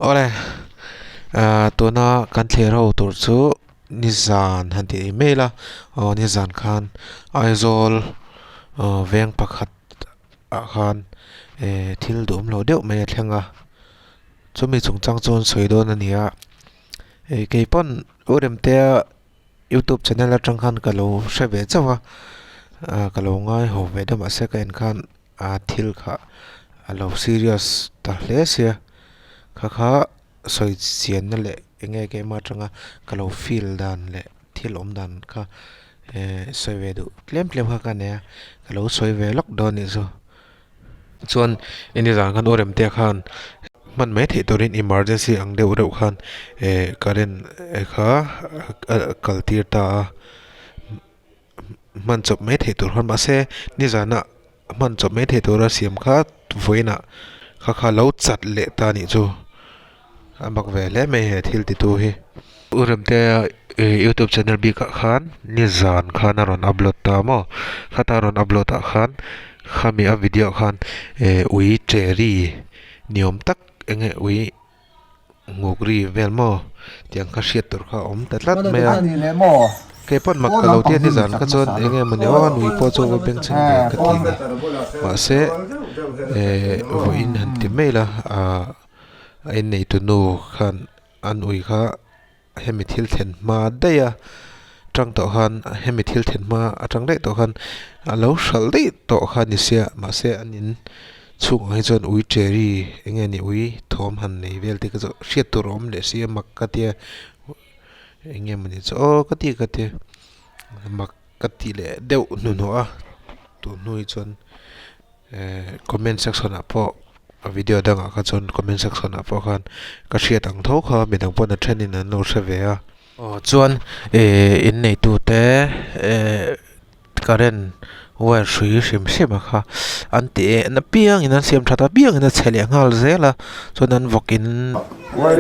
Awle, tuna kan thlir ho tur chu nizan han tih ni mai ila aw nizan khan Aizawl veng pakhat ah khan thil duhawm lo deuh mai a thleng a, chumi chungchang chu an sawi dawn a ni a, keipawn u Remtea youtube channel atang khan ka lo hre ve chauh a, ka lo ngai haw ve deuh mahse ka en khan. a thil kha a lo serious ta hle sia kha kha sawi chianna leh eng nge keimah atanga ka lo feel dan leh thil awm dan kha eh sawi ve duh tlem tlem kha ka nei a ka lo sawi ve lawk dawn anih chu chuan nizan khan Uremtea khan hman mai theih turin emergency ang deuh reuh khan eh current kha a kal tir ta a. hman chawp mai theih tur khan mahse nizanah hman chawp mai theih tura siam kha vawiinah kha kha lo chat leh ta anih chu a mak ve hle mai he thil ti tu hi. U Remtea youtube channel bikah khan nizan khan a rawn upload ta maw khata a rawn upload ah khan khami a video ah khan eh ui cherry ni awm tak eng nge ui. Nguk ri vel maw tiang kha hriat tur kha a awm ta tlat mai a keipawn mak ka lo tia nizan kha chuan eng nge mawni aw a nui pawh chu va beng chheng ve ka ti ni mahse eh vawiin han ti mai ila ah a inneitu nu khan an ui kha. Hemi thil thlen hma daih a tang tawh khan hemi thil thlen hma atang daih tawh khan a lo hralh daih tawh kha a ni sia mahse an in chhungah hi chuan ui cherry eng nge ni ui thawm han nei vel te kha chu hriat tur a awm leh si a mak ka tia eng nge mawni chu aw ka ti ka tia mak ka ti leh deuh hnuhnawh a tun hnu hi chuan. Eh comment section ah pawh a video dangah kha chuan comment section ah pawh khan ka hriat ang tho kha midang pawn a thenin an lo hre ve a. Aw chuan eh in neitu te eh current wire hrui hrim hrim a kha an ti eh na piang in an siam that a piang in a chhe leh nghal zel a chuan an vawk in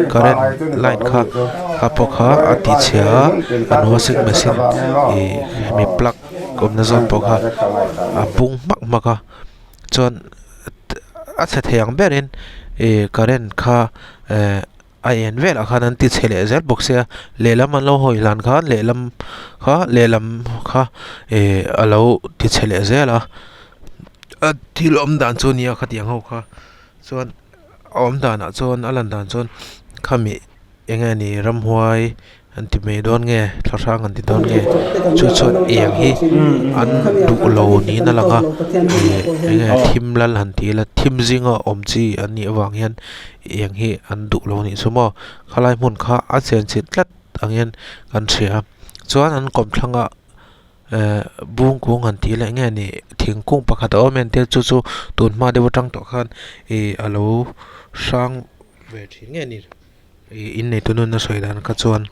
current line kha kha pawh kha a ti chhia a an washing machine ih hemi plug. Awmna zawn pawh kha a bung hmak hmak a chuan a chhe thei ang berin ih current kha eh a en velah khan an ti chhe leh zel bawk sia lehlam an lo hawi hlan khan lehlam kha lehlam kha ih a lo ti chhe leh zel a a thil awm dan chu a nia khatiang ho kha chuan a awm danah chuan a lan dan chuan khami eng nge ni ramhuai an ti mai dawn nge thla hrang an ti dawn nge chu chuan eng hi an duh lo niin a lang a ih eng nge thim lal han ti ila thim zinga awm chi an nih avang hian eng hi an duh lo a nih chu maw khalai hmun kha a chen chilh tlat ang hian kan hria chuan an kawmthlang ah eh bung kung han tih leh nge ni thingkung pakhat a awm a entir chu chu tun hma deuh atang tawh khan ih a lo hrang ve thin nge ni. Ih inneitu nunna sawi dan kha chuan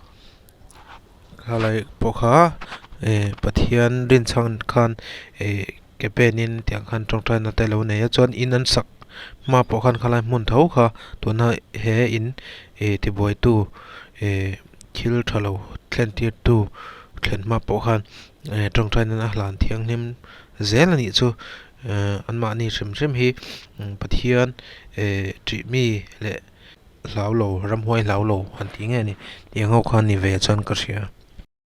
khalai pawh kha eh Pathian rinchhan khan eh ke penin tiang khan tawngtaina te alo nei a chuan in an sak hma pawh khan khalai hmun tho kha tuna he in ih tibuaitu eh thil tha lo thlen tir tu thlen hma pawh khan eh tawngtaina a hlan thianghlim zel a nih chu eh anmahni hrim hrim hi Pathian eh tih mi leh. Hlau lo, ramhuai hlau lo han tih nge ni? Tih ang ho kha ni ve chuan ka hria.